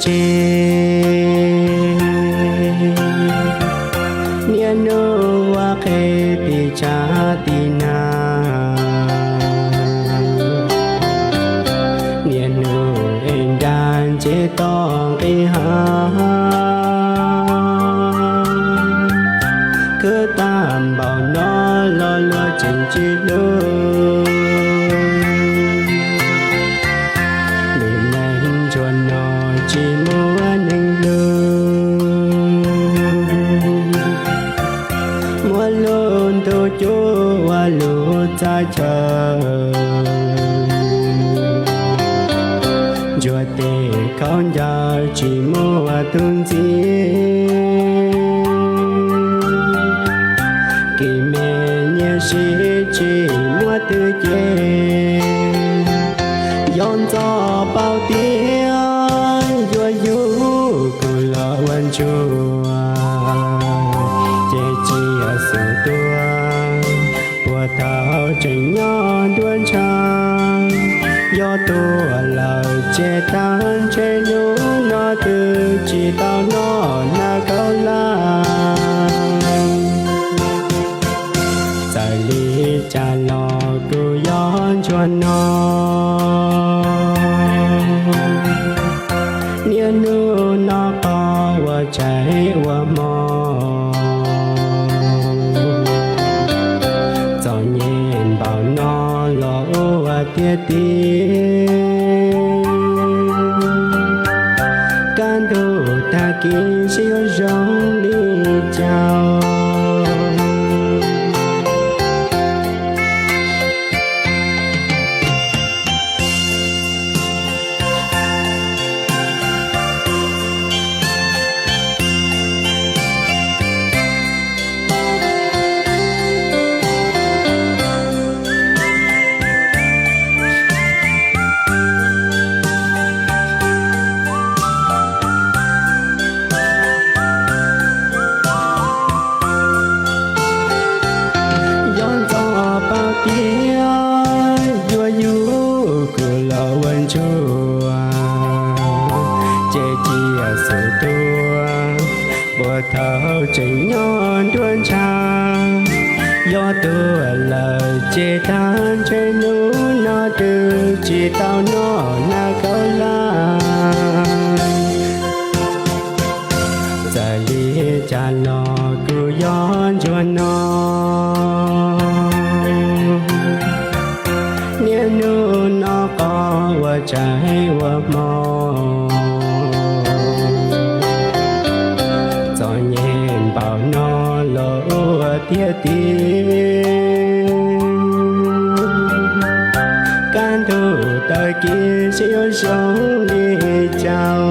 tsev, niaj hnub ua qhev tim tsav tim nag, niaj hnub ev nra ntses toj nqis hav, khwv tag npaum no los luag tseem tsis hlub. Lub neej ntsuag no tsis muaj neeg hlub, muab lub ntuj cub ua lub txaj chaw, ntsuag tes khaub ncaws tsis muaj tus ntxiv, kev me nyiaj sib tsis muaj twg ces, yog ntxov paub tias yuav yug kuv los ua ntsuag, ces cia xub tuag, puag thaum tseem nyob nruab ntshav, yog tuag lawm ces tag ntshe hnub no twb tsis tau noj nag kaub laj. Txawm li cas los kuv yog ntsuag no, niaj hnub noj qos ua tshais ua hmo, txom nyem npaum no los ua tiag tiag, kaj ntug tag kis seb yuav zoo li cas. Yog ntxov paub tias yuav yug kuv los ua ntsuag, ces cia xub tuag, puag thaum tseem nyob nruab ntshav, yog tuag lawm ces tag ntshe hnub no twb tsis tau noj nag kaub laj. Txawm li cas los kuv yog ntsuag no, niaj hnub noj qos ua tshais ua hmo, txom nyem npaum no los ua tiag tiag, kaj ntug tag kis seb yuav zoo li cas.